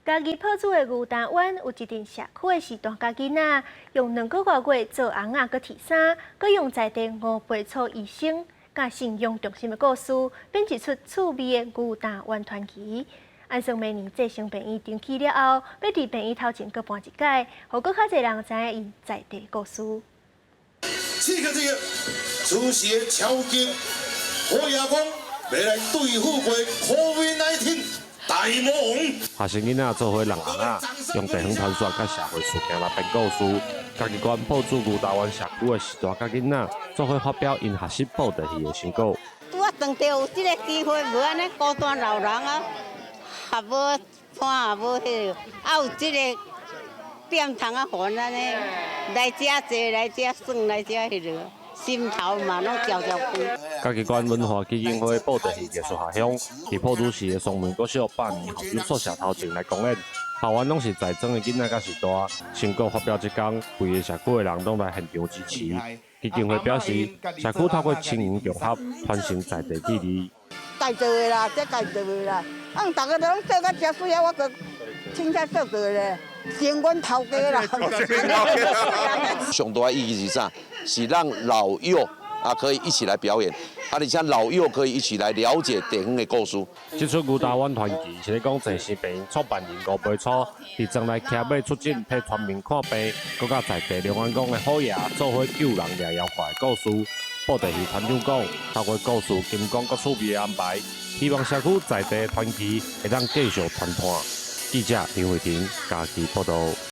嘉義朴子的牛蓼灣有一陣社區的序大佮囡仔，用2個外月做尪仔閣鐵衫，閣用在地吳培初醫生佮信仰中心的故事，編一齣趣味的牛蓼灣傳奇。按算明年濟生病院重啟了後，欲佇病院頭前閣搬一擺，予閣較濟人知影𪜶在地故事。此刻這個此時的超級虎爺公，欲來對付過 COVID-19 大魔王。學生囡仔做伙弄尪仔，用地方傳說佮社會事件來編故事。嘉義縣朴子牛蓼灣社區的序大佮囡仔做伙發表𪜶學習布袋戲的成果。拄仔當著有這個機會，無按呢孤單老人啊，也無伴也無彼個，啊有這個店通啊，予咱呢來遮坐，來遮耍，來遮彼個，心頭嘛攏焦焦光。嘉義縣文化基金會布袋戲藝術下鄉，佇朴子市的雙門國小百年校友宿舍頭前來公演。校園攏是在莊的囡仔佮序大，成果發表這工，規个社區的人攏來現場支持。基金會表示，社區透過青銀共合，傳承在地記憶。家做的啦，這家做的啦，啊，逐个攏做甲誠媠啊，我閣凊彩做做咧，成阮頭家啦。上大意義是啥？是讓老幼啊可以一起來表演，啊，而且老幼可以一起來了解地方的故事。這齣牛蓼灣傳奇是咧講濟生病院創辦人吳培初佇莊內騎馬出診，替村民看病，閣佮在地龍安宮的虎爺做伙救人掠妖怪的故事。布袋戲團長講，透過故事、金光閣趣味的安排，希望社區在地傳奇會當繼續傳播。記者林慧婷嘉義報道。